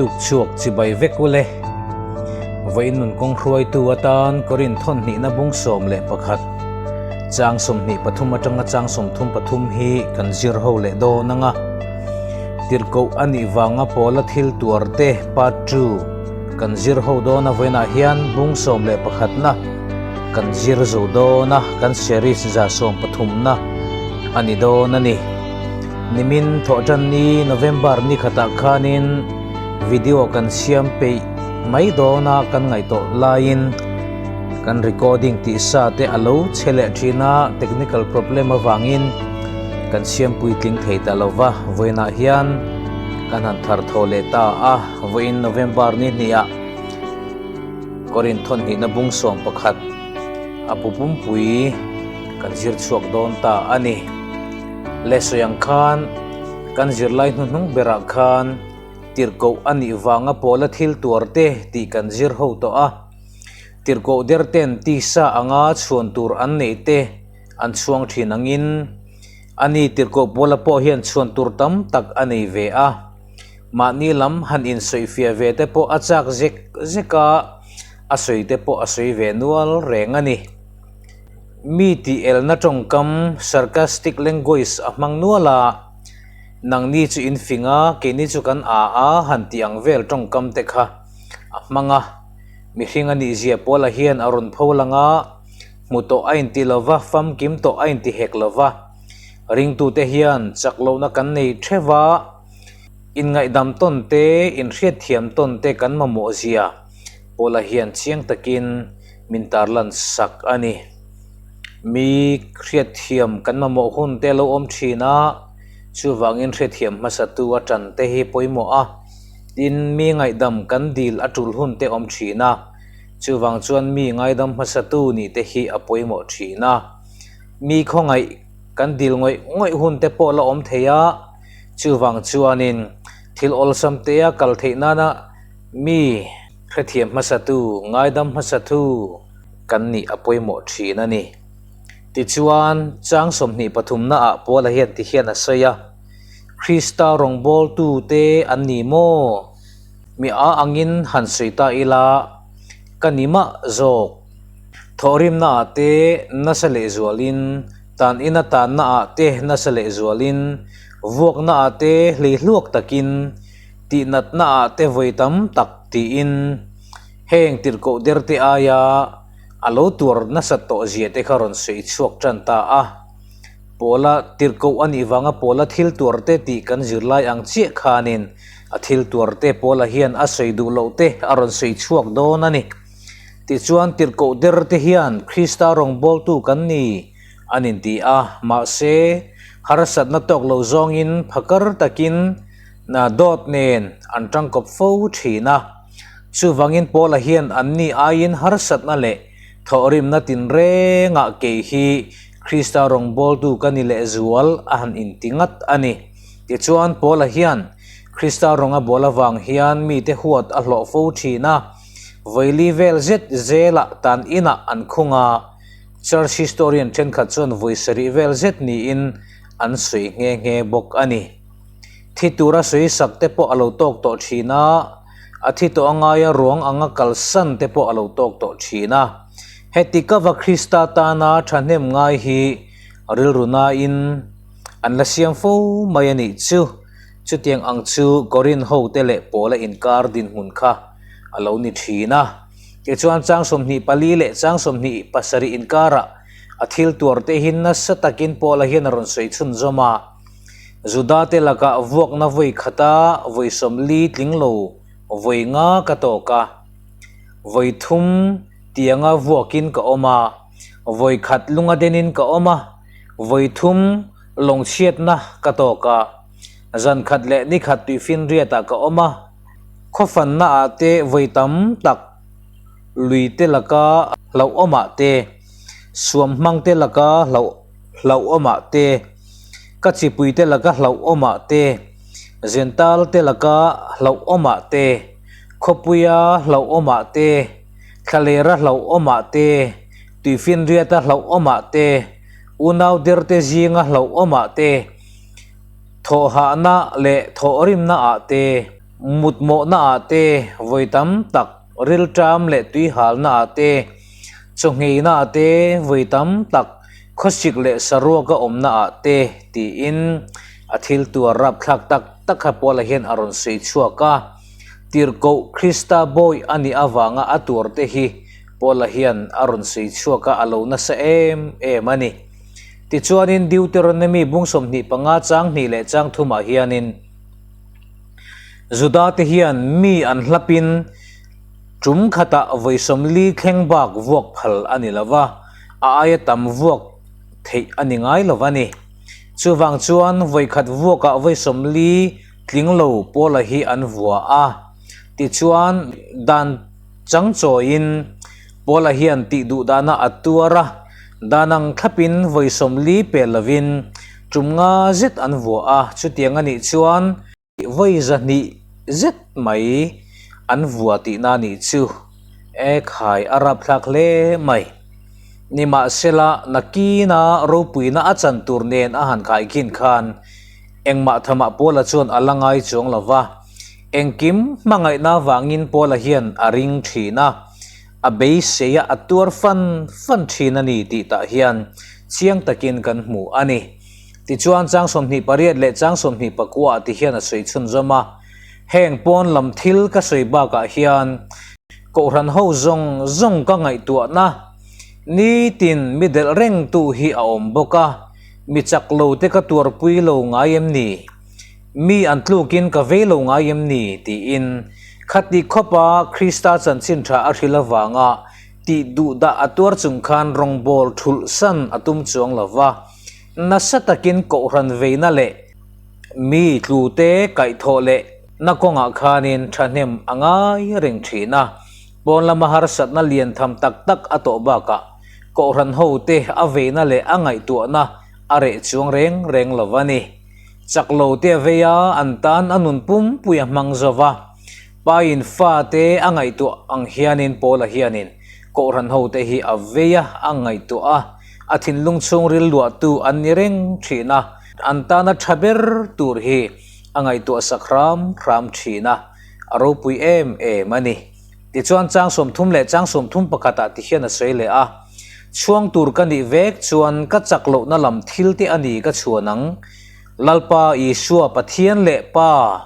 Tuk chhuak chibai vek u le. Vawiin nun kawng hruaitu atan Korin thawn hnihna bung 11, chang 23 atanga chang 33 hi kan zir ho leh dawn ang a. Tirhkoh a nih vanga pawla thil tuar te part ii kan zir ho dawn a vawiinah hian bung 11 na kan zir zo dawn a, kan series 130 na a ni dawn a ni. Nimin thawhtanni November ni khatah khanin video kan siam peih mai dawn a kan ngaihtuah laiin kan recording tih sa te a lo chhe leh thin a, technical problem avangin kan siam puitling thei ta lo va, vawiinah hian kan han thar thaw leh ta a, vawiin November ni hniah Korin thawnhnihna bung 11 a pu pumpui kan zir chhuak dawn ta a ni. Le sawi ang khan kan zirlai hnuhnung berah khan tirhkoh a nih vanga pawla thil tuar te tih kan zir ho tawh a. Tirhkoh der ten tisa anga chhuan tur an neih te an chhuang thin angin ani tirhkoh pawla pawh hian chhuan tur tam tak a nei ve a. Mahni lam han insawifiah ve te pawh a chak zek zek a, a sawi te pawh a sawi ve nual reng a ni. Mi tih elna tawngkam, sarcastic language, a hmang nual a, nangni chu in fing a, keini chu kan a a han tih ang vel tawngkam te kha a hmang a. Mihring a nihzia Paula hian a rawn pho lang a, hmu tawh a inti lo va, famkim tawh a inti hek lo va. Ringtute hian chak lohna kan nei theuh va, inngaihdam tawn te, inhriatthiam tawn te kan mamawhzia Paula hian chiang takin min tarlan sak a ni. Mi hriatthiam kan mamawh hun te lo awm thin a, chuvangin hriatthiam hmasatu a tan te hi pawimawh a, tin mi ngaihdam kan dil a tul hun te awm thin a, chuvang chuan mi ngaidam hmasatu nih te hi a pawimawh thin a. Mi khawngaih kan dil ngawih ngawih hun te pawh la awm thei a, chuvang chuanin thil awlsam te a kal theih nana mi Hrethiam hmasatu, ngaidam hmasatu kan nih a pawimawh thin a ni. Tichuan, chang 23 naah Paula hian ti hian a sawi a, Krista rawngbawltute an ni maw? Mi a angin han sawi ta ila, ka ni mah zawk. Thawhrimnaah te nasa lehzualin, tan ina tannaah te nasa lehzualin, vuaknaah te hleihluak takin, Tihnatnaah te vawi tam tak tiin heng tirhkoh derte aia a lo tuar nasat tawh zia te kha rawn sawi chhuak tan ta a. Pawla tirhkoh a nih vanga Pawla thil tuarte tih kan zirlai ang chiah khanin a thil tuarte Pawla hian a sawi duh loh te a rawn sawi chhuak dawn a ni. Tichuan tirhkoh derte hian Krista rawngbawltu kan ni an inti a, mahse harsatna tawk lo zawngin phakar takin Na dawt nen an tangkawp fo thin a. Chuvangin Paula hian anni aiin harsatna leh thawhrimna tinrengah kei hi Krista rawngbawltu ka ni lehzual a han inti ngat a ni. Tichuan Paula hian Krista rawng a bawl avang hian mite huat a hlawh fo thin a, vawi vel zet zelah tan inah an khung a, Church historian thenkhat chuan vawi sarih vel zet niin an sawi nghe nghe bawk a ni. Thi tura sawi sak te pawh a lo tawk tawh thin a, a thi tawh a ngaia ruang anga kalsan te pawh a lo tawk tawh thin a. Heti kava Krista tana thahnem ngai hi rilru nain an la siam fo mai a nih chu. Chutiang ang chu Korinth ho te leh Paula inkar dinhmun kha a lo ni thin a. Tichuan chang 24 leh chang 27 inkarah a thil tuar te hi nasa takin Paula hian a rawn sawi chhunzawm a. Judate lakah vuakna vawi khata vawi 40 tling lo vawi nga ka tawk a, vawi thum tianga vuakin ka awm a, vawi khat lunga denin ka awm a, vawi thum lawngchhiatna ka tawk a, zan khat leh ni khat tuifinriatah ka awm a, khawfanna ah te vawi tam tak lui te laka hlauhawmah te, suamhmang te laka hlauhawmah te, Ka chipuite laka hlauhawmah te, Zentalte laka hlauhawmah te, khawpuia hlauhawmah te, thlalera hlauhawmah te, tuifinriata hlauhawmah te, unau derte zinga hlauhawmah te, thawhhahna leh thawhrimnaah te. Mutmawhnaah te, vawi tam tak rilṭam leh tuihalnaah te, chawngheinaah te, vawi tam tak khawsik leh saruaka awmnaah te tiin a thil tuar rapthlak tak tak kha Paula hian a rawn sawi chhuak a. Tirhkoh Krista bawi a nih avanga a tuarte hi Paula hian a rawn sawi chhuak a, a lo nasa em em a ni. Tichuanin Deuteronomy bung 25 chang hnih leh chang thumah hianin Juda te hian mi an hlapin tum khatah vawi 40 thleng bak vuak phal a ni lo va, a aia tam vuak theih a ni ngai lo a ni. Chuvang chuan vawi khat vuakah vawi 40 tling lo Paula hi an vua a. Tichuan dan chang chawiin Paula hian tih duh dana a tuar a, dan ang thlapin vawi 40 pel lovin tum nga zet an vuah a, chutiang a nih chuan vawi 200 zet mai an vua tihna a nih chu. E khai, a rapthlak hle mai. Nimahsela, nakina ropuina a chan tur nen a han khaikhin khan engmah thamah Paula chuan a la ngai chuang lo va, engkim hmangaihna vangin Paula hian a ring thin a, a beisei a, a tuar fan fan thin a ni tih tah hian chiang takin kan hmu a ni. Tichuan chang 28 leh chang 24 ah ti hian a sawi chhunzawm a, heng pawn lam thil ka sawi bakah hian Kohhran ho zawng zawng ka ngaihtuahna nitin mi delh rengtu hi a awm bawk a, mi chak lo te ka tuarpui lo ngai em ni? Mi an tlukin ka vei lo ngai em ni? tiin khati khawpa Krista chanchin tha a hrilh avanga tih duh dah a tuar chung khan rawngbawl thulh san a tum chuang lo va, nasa takin kohhran veina leh mi tlute kaihthawh leh na kawngah khanin thahnem a ngai reng thin a, pawn lama harsatna lian tham tak tak a tawh bakah kohhran hote a veina leh a ngaihtuahna a reh chuang reng reng lo a ni. Chak lo te a vei a, an tan a nun pumpui a hmang zo va. Pain fate a ngaihtuah ang hianin Paula hianin kohhran hote hi a vei a, a ngaihtuah a, a thinlung chhungril luahtu an ni reng thin a, an tana tha ber tur hi a ngaihtuah sak hram hram thin a, a ropui em em a ni. Tichuan chang 30 leh chang 31 ah ti hian a sawi leh a, Chhuang tur ka nih vek chuan ka chak lohna lam thil te a ni ka chhuan ang. Lalpa Isua Pathian leh Pa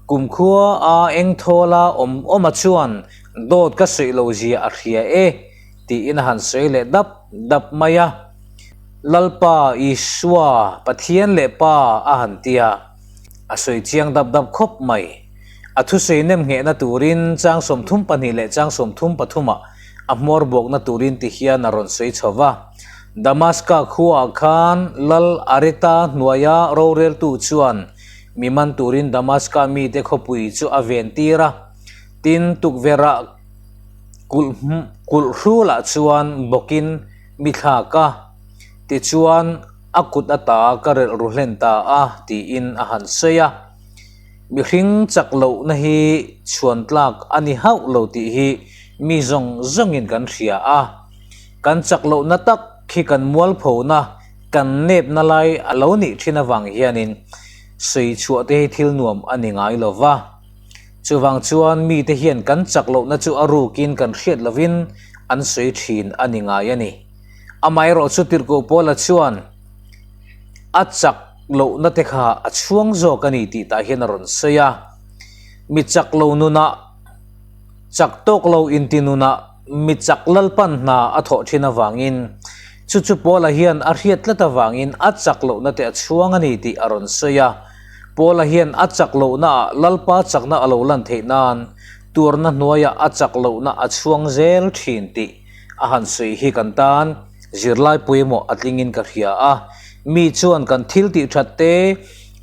kumkhua a engthawla awm awma chuan dawt ka sawi lo zia a hria e tiin a han sawi leh dap dap mai a. Lalpa Isua Pathian leh Pa a han ti a, a sawi chiang dap dap khawp mai. A thusawi nem nghehna turin chang 32 leh chang 33 ah a hmawr buakna turin ti hian a rawn sawi chho va. Damaska khuaah khan Lal Areta hnuaia roreltu chuan mi man turin Damaska mite khawpui chu a ven tir a. Tin, tukverhah kulh kulh hrulah chuan bawkin mi thlak a, tichuan a kut ata ka relh ru hlen ta a, tiin a han sawi a. Mihring chak lohna hi chhuan tlak a ni hauh lo tih hi mi zawng zawngin kan hria a. Kan chak lohna tak hi kan mualphona, kan nepna lai a lo nih thin avang hianin sawi chhuah te hi thil nuam a ni ngai lo va. Chuvang chuan mite hian kan chak lohna chu a rukin kan hriat lovin an sawi thin a ni ngai a ni. Amaherawh chu Tirhkoh Paula chuan a chak lohna te kha a chhuang zawk a ni tih tah hian a rawn sawi a. Mi chak lo nunah, chak tawk lo inti nunah mi chak Lalpan hna a thawh thin avangin chu chu Paula hian a hriat tlat avangin a chak lohna te a chhuang a ni tih a rawn sawi a. Paula hian a chak lohnaah Lalpa chakna a lo lan theih nan tuarna hnuaiah a chak lohna a chhuang zel thin tih a han sawi hi kan tan zirlai pawimawh a tlingin ka hria a. Mi chuan kan thil tih that te,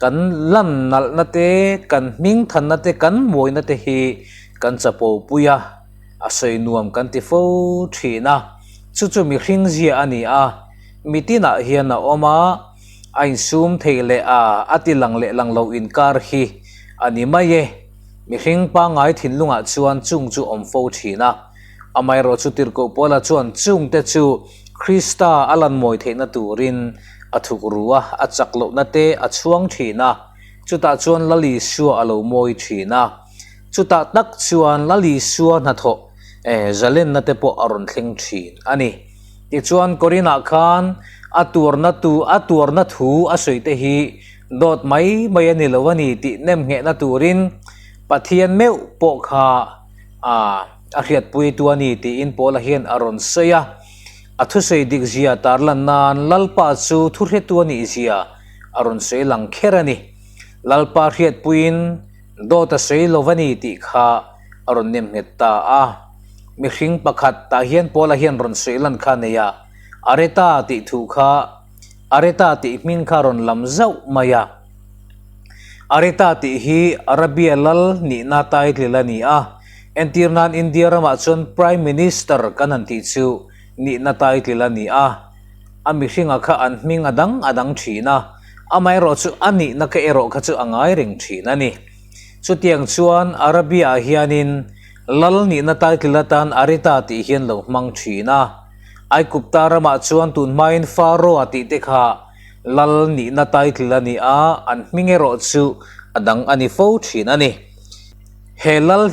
kan lan nalhna te, kan hming thanna te, kan mawina te hi kan chapo pui a, a sawi nuam kan ti fo thin a. Chu chu mihring zia a ni a, mitinah hian a awm a. A insum thei leh a, a ti lang leh lang lo inkar hi a ni mai e. Mihring pangngai thinlungah chuan chung chu awm fo thin a. Amaherawh chu Tirhkoh Paula chuan chungte chu Krista a lan mawi theihna turin a thuk ru a, a chak lohna te a chhuang thin a, chutah chuan Lal Isua a lo mawi thin a. Chutah tak chuan Lal Isua hnathawh zalenna te pawh a rawn thleng thin a ni. Tichuan Korinah khan a tuarna tu a tuarna thu a sawi te hi dawt mai mai a ni lo a ni tih nemnghehna turin Pathian meuh pawh kha a a hriatpui tu a ni tiin Paula hian a rawn sawi a. A thusawi dik zia tarlan nan Lalpa chu thuhretu a nih zia a rawn sawi lang kher a ni. Lalpa hriatpuiin dawt a sawi lo a ni tih kha a rawn nem nghet ta a. Mihring pakhat tah hian Paula hian rawn sawi lan kha a nei a, Areta tih thu kha Areta tih hming kha a rawn lam zauh mai a. Areta tih hi Arabia lal nihna title a ni a, entir nan India ramah chuan Prime Minister kan han tih chu nihna title a ni a. A mihringa kha an hming a dang a dang thin a, amaherawh chu a nihna ka erawh kha chu a ngai reng thin a ni. Chutiang chuan Arabia-ah hianin lal nihna title atan Areta tih hian lo hmang thin a. Aigupta ramah chuan tun hmain Pharaoh-a tih te kha lal nihna title a ni a, an hming erawh chu a dang a ni fo thin a ni. He lal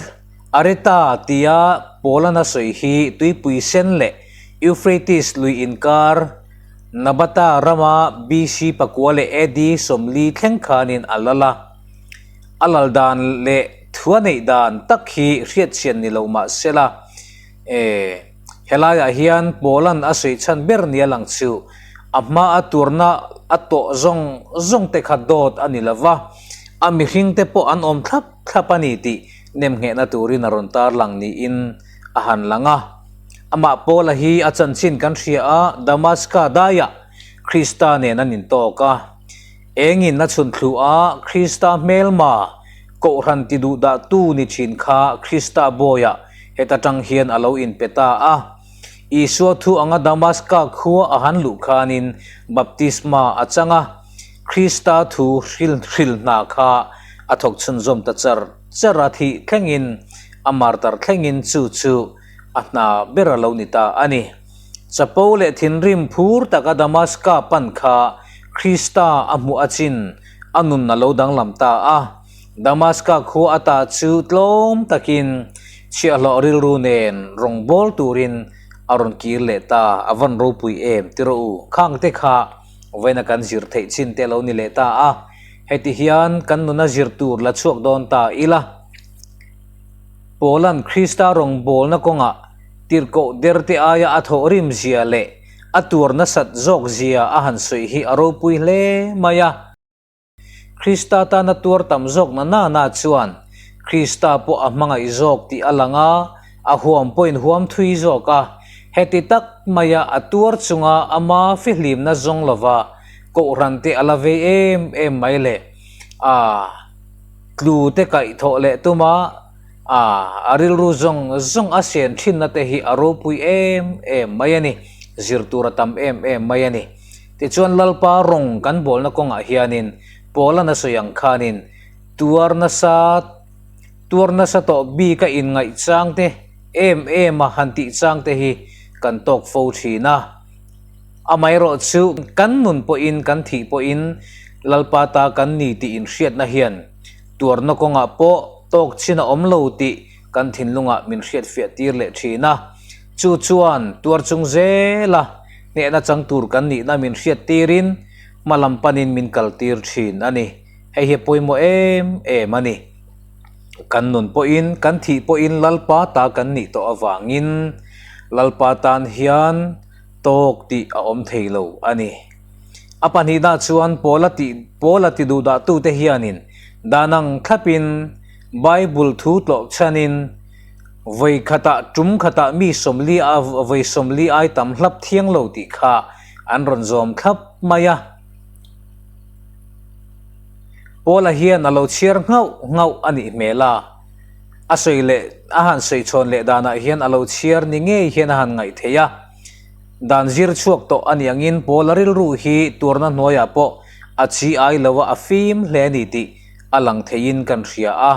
Areta tia Paul-an a sawi hi tuipui sen leh Euphrates lui inkar Nabata rama BC pakua leh AD 40 thleng khanin a lal a. A lal dan leh thu a neih dan tak hi hriatchhian ni lo mah sela, e, helaiah hian Paul-an a sawi chhan ber nia lang chu a hma a turna a tawh zawng zawng te kha dawt a ni lo va, a mihring te pawh an awm thlap thlap a ni tih nemnghehna turin a rawn tarlang niin a han lang a. Amah Paula hi a chanchin kan hria a, Damaska daiah Krista nen an intawk a. Engin a chhun thlu a, Krista hmelma Kohhran ti duh dahtu ni thin kha Krista bawiah heta tang hian a lo inpe ta a. Isua thu anga Damaska khua a han luh khanin baptisma a chang a, Krista thu hril hna kha a thawk chhunzawm ta char char a, thih thlengin a martar thlengin chu chu a hna ber a lo ni ta a ni. Chapo leh thinrim phur taka Damaska pan kha Krista a hmuh achin a nun a lo danglam ta a. Damaska khua ata chu tlawm takin chhiahhlawh rilru nen rawngbâwl turin a rawn kir leh ta. A van ropui em ti rawh u. Khangte kha vawiina kan zir theih chin te a lo ni leh ta a. Heti hian kan nuna zir tur la chhuak dawn ta ila. Paula'n Krista rawngbawlna kawngah tirhkoh derte aia a thawh rim zia leh a tuar nasat zawk zia a han sawi hi a ropui hle mai a. Krista tana tuar tam zawk na nana chuan Krista pawh a hmangaih zawk tih a lang a, a huam pawhin huam thui zawk a. Heti tak maia a tuar chunga ama fihlimna zawng lova kohhran te a la vei em em mai le. A. Tlu te kaih thawh leh tuma a a rilru zawng zawng a sian thinna te hi a ropui em em mai a ni, zir tur a tam em em mai a ni. Tichuan Lalpa rawng kan bawlna kawngah hianin Paula'n a sawi ang khanin tuar nasa tuar nasa tawh bik a inngaih chang te em em a han tih chang te hi kan tawk fo thin a. Amaherawh chu kan nun pawhin kan thih pawhin Lalpa ta kan ni tih inhriatna hian tuarna kawngah pawh tawk chin a awm lo tih kan thinlungah min hriatfiah tir leh thin a. Chu chuan tuar chung zela hnehna chang tur kan nihna min hriat tirin hma lam panin min kal tir thin a ni. Hei hi a pawimawh em em a ni. Kan nun pawhin kan thih pawhin Lalpa ta kan nih tawh avangin Lalpa tan hian tawk tih a awm thei lo a ni. A pahnihna chuan Paula tih Paula ti duhdahtute hianin dan ang thlapin Bible thu tlawh chhanin vawi khatah tum khatah mi 40 a vawi 40 ai tam hlap thiang lo tih kha an rawn zawm thlap mai a. Paula hian a lo chhiar nghauh nghauh a nih hmel a, a sawi leh a han sawi chhawn leh danah hian a lo chhiar ni ngei hian a han ngaih theih a. Dan zir chhuak tawh a nih angin Paula rilru hi tuarna hnuaiah pawh a chi ai lo a, a fim hle a ni tih a lang theiin kan hria a.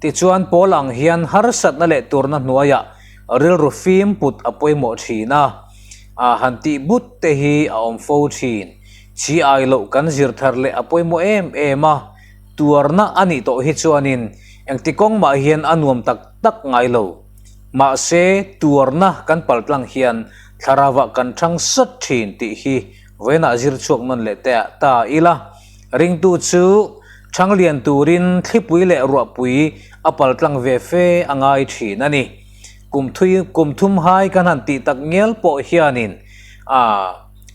Tichuan Paul ang hian harsatna leh tuarna hnuaiah rilru fim put a pawimawh thin a, a han tih but te hi a awm fo thin. Chi ai loh kan zir thar leh a pawimawh em em a, tuarna a nih tawh hi chuanin Engti kawng mah hian a nuam tak tak ngai lo. Mahse, tuarna kan paltlang hian thlarauah kan thang sat thin tih hi vawiinah zir chhuak nawn leh teh ta ila. Ringtu chu thang lian turin thlipui leh ruahpui a paltlang ve fe a ngai thin a ni. Kum thui kum thum hai kan han tih tak ngial pawh hianin a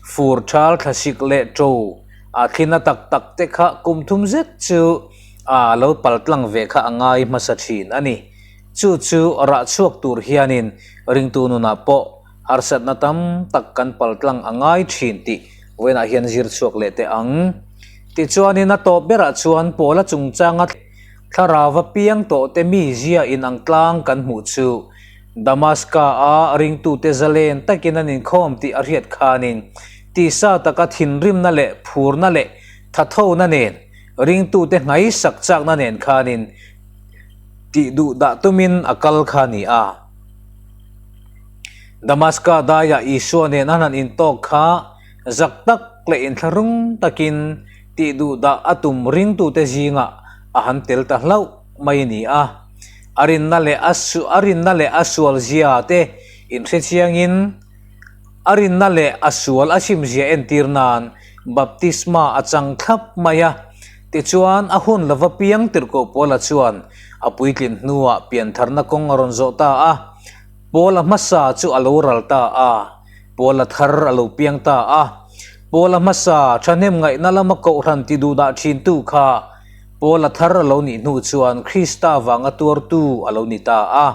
fur thal thlasik leh to a thlina tak tak te kha kum thum zet chu a lo paltlang ve kha a ngai hmasa thin a ni. Chu chu rah chhuak tur hianin ringtu nunah pawh harsatna tam tak kan paltlang a ngai thin tih vawiinah hian zir chhuak leh teh ang. Tichuanin a tawp berah chuan Pawla chungchanga Thlarauva piang tawhte mizia inang tlang kan hmuh chu Damaska-a ringtute zalen takin an inkhawm tih a hriat khanin tisa taka thinrimna leh phurna leh thathona nen ringtute hnaisak chakna nen khanin tih duh dah tumin a kal kha a ni a. Damaska daiah Isua nen an han intawk kha zak tak leh inthlahrung takin Tih duh dah a tum ringtute zingah a han tel ta hlauh mai a ni a. A rinna leh a a rinna leh a sual zia te inhre chiangin a rinna leh a sual a chimzia entir nan baptisma a chang thlap mai a. Tichuan a hun lova piang tirhkoh Paula chuan a puitlin hnuah piantharna kawng a rawn zawh ta a. Paula hmasa chu a lo ral ta a. Paula thar a lo piang ta a. Paula hmasa thahnem ngaihna lama kohhran ti duh dah thintu kha Paula thar a lo nih hnu chuan Krista vanga tuartu a lo ni ta a.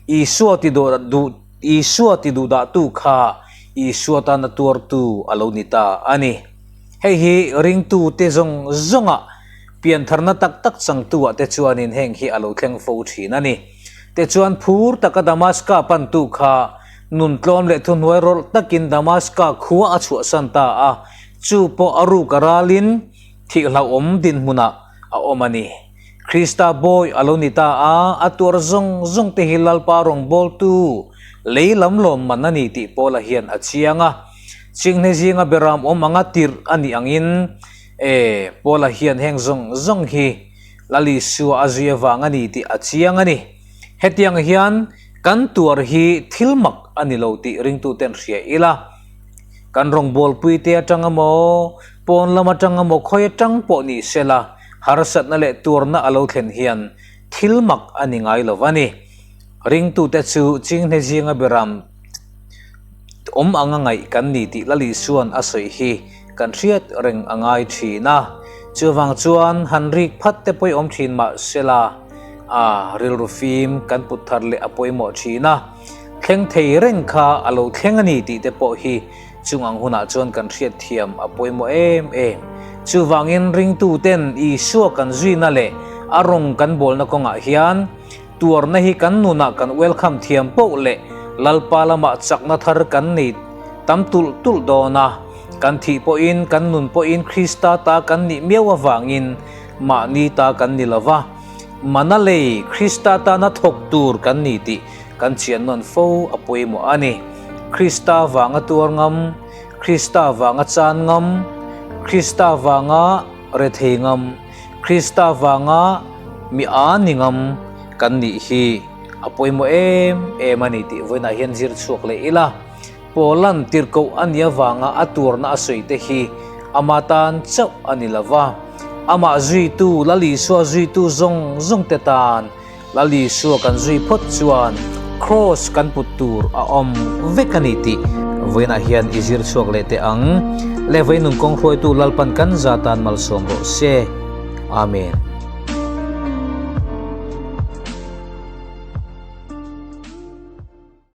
Isua ti duh Isua ti duh dahtu kha Isua tana tuartu a lo ni ta a ni. Hei hi ringtute zawng zawnga piantharna tak tak changtuah te chuanin heng hi a lo thleng fo thin a ni. Tichuan phur taka Damaska pantu kha Nun tlawm leh thuhnuai rawlh takin Damaska khua a chhuahsan ta a, chu pawh a ruk a ralin thih hlauhawm dinhmunah a awm a ni. Krista bawi a lo ni ta a, a tuar zawng zawng te hi Lalpa rawngbawltu lei lam lawmman a ni tih Paula hian a chiang a. Chinghne zinga beram awm anga tirh a nih angin e, Paula hian heng zawng zawng hi Lal Isua a zui avang a ni tih a chiang a ni. Hetiang hian kan tuar hi thil mak a ni lo tih ringtuten hria ila. Kan rawngbawlpui te atang emaw, pawn lam atang emaw khawi atang pawh ni sela harsatna leh tuarna a lo thlen hian thil mak a ni ngai lo a ni. Ringtute chu chinghne zinga beram awm anga ngaih kan ni tih Lal Isua'n a sawi hi kan hriat reng a ngai thin a. Chuvang chuan han rik phat te pawih awm thin mah sela, A rilru fim kan put thar leh a pawimawh thin a, thleng thei reng kha a lo thleng a ni tih te pawh hi chung ang hunah chuan kan hriatthiam a pawimawh em em. Chuvangin ringtuten Isua kan zuina leh a rawng kan bawlna kawngah hian tuarna hi kan nunah kan welcome thiam poh leh Lalpa lamah chakna thar kan nei tam tulh tulh dawn a, kan thih pawhin kan nun pawhin Krista ta kan nih miau avangin Mahni ta kan ni lo va, mana lei Krista tana thawk tur kan ni tih kan chian nawn fo a pawimawh a ni. Krista vanga tuar ngam, Krista vanga chan ngam, Krista vanga rethei ngam, Krista vanga mi a ni ngam kan nih hi a pawimawh em em a ni tih vawiinah hian zir chhuak leh ila. Pawlan tirhkoh a nih avanga a tuarna a sawi te hi ama tan chauh a ni lo va, amah zuitu Lal Isua zuitu zawng zawng te tan Lal Isua kan zui phawt chuan Kraws kan put tur a awm vek a ni tih vawiinah hian i zir chhuak leh teh ang. Le vawiin nun kawng hruaitu Lalpan kan za tan malsawm rawh se. Amen.